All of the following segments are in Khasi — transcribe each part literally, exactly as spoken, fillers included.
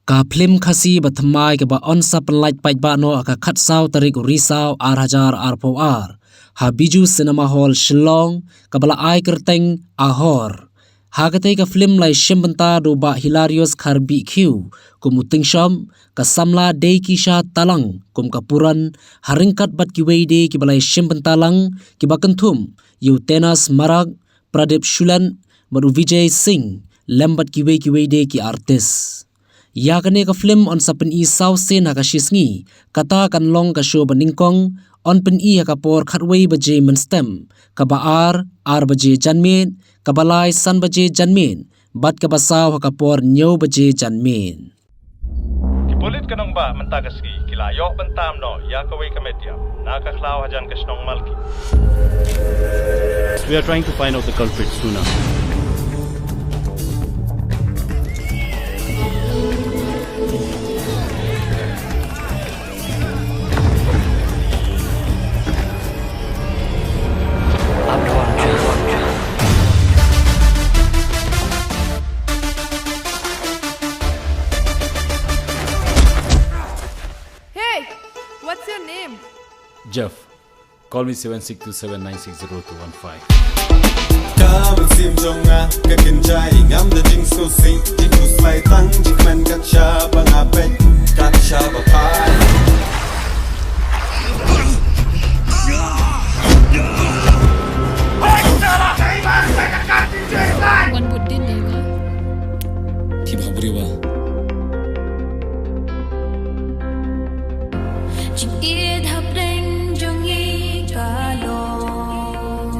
Ka phlim Khasi ba thymmai kaba yn sa pynlait paidbah noh ha ka khatsaw tarik u Risaw ar hajar arphew ar ha Bijou Cinema Hall Shillong, kaba la ai kyrteng Ahor. Ha katei ka phlim la shim bynta da u Bah Hilarius Kharbih Khiew kum u Tyngshop, ka samla Deikisha Talang kum ka Puran, ha ryngkat bad kiwei de kiba la shim bynta lang kiba kynthup ïa u Tenas Marak, Pradip Shulan bad u Vijay Singh, lem bad kiwei kiwei de ki artist. Ïa kane ka phlim yn sa pyni saw sien ha ka shisngi, kata kan long ka show ba nyngkong, yn pyni ha ka por khatwei baje mynstep, kaba ar, ar baje janmiet, kaba lai, san baje janmiet, bad kaba saw ha ka por hynñiew baje janmiet. Ki pulit ka nongbah mynta ka sngi ki la ïoh bynta noh ïa kawei ka medium na ka khlaw hajan ka shnong Malki. We are trying to find out the culprit sooner. Hey, what's your name? Jeff. Call me seven six two seven nine six zero two one five. Ka mynsiem jong nga ka kynjai, ngam da jingsngewsih, jingkhuslai tang jingkmen kat shaba nga peit, kat shaba phai. Wan bud din dei nga. Ki bha briew ba. Jingïeit hapdeng jong ngi ka long.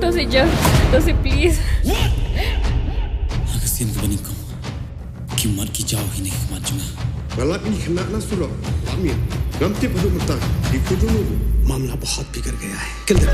To si Jeff, to si please. Ha ka sien kaba nyngkong, ki mat ki jaw hi ne ki khmat jong nga. Nga lap ïa ki khynnah na surok, lap miet. Ngam tip haduh mynta ki kudum. मामला बहुत बिगड़ गया है। Kill them.